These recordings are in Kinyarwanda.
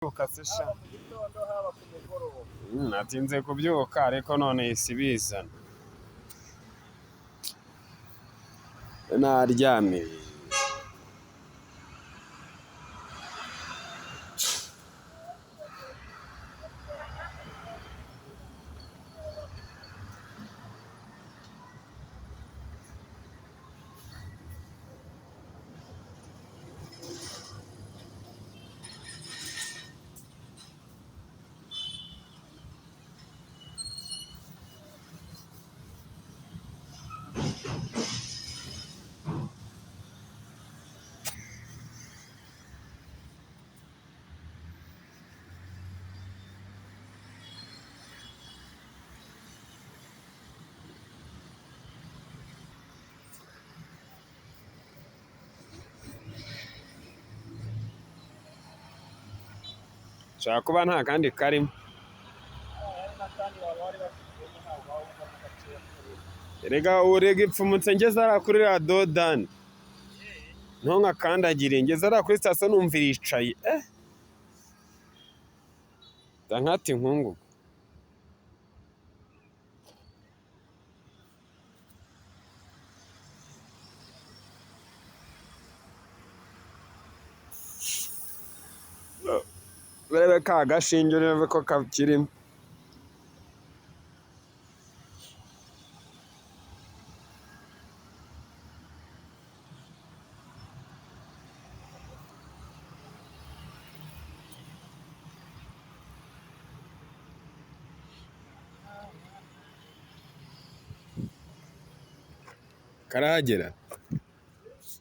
Kubyuka se sha? Haba mu gitondo, haba ku mugoroba. Natinze kubyuka, ariko none ihise ibizana. Naryamye. Nshobora kuba nta kandi karimo. Hari n'akandi waba wari bafitemo, ntabwo waba uvamo gakeya kuri. Erega urega ipfumutse ngeze hariya kuri radiyo dani. Ntunkakandagire, ngeze hariya kuri sitasiyo numva iricaye. Ndankata inkungugu. Urebe ka gashinge, urebe ko kakirimo. Karahagera.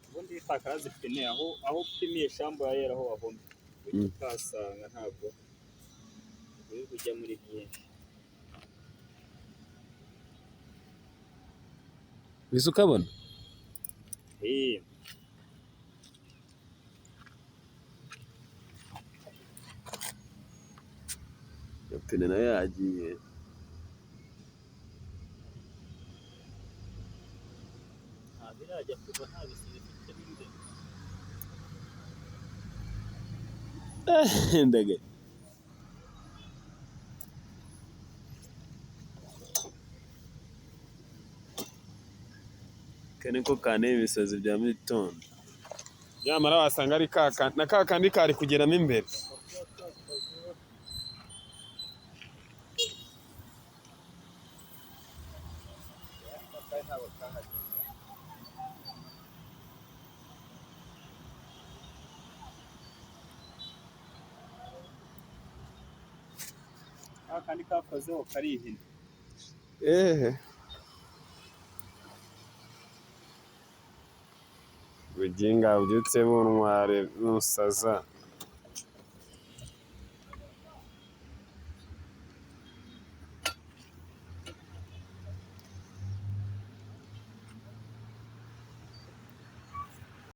Ubundi iyo utakaraze ipine aho upimiye shambo ya yera, aho wahomye ujya ukahasanga, ntabwo uri kujya muri byinshi. Wese ukabona? Eh. Ipine nayo yagiye. Ntabwo irajya kuva, nta bisebe ifite mo imbere. Ndege. Aka niko kanteye ibisazi bya mu gitondo. Nyamara wasanga ari ka na ka kandi kari kugeramo imbere. Kandi ntabwo kahageze. Kandi kakozeho karihina. Ehe. Buginga bubyutse buntware busaza.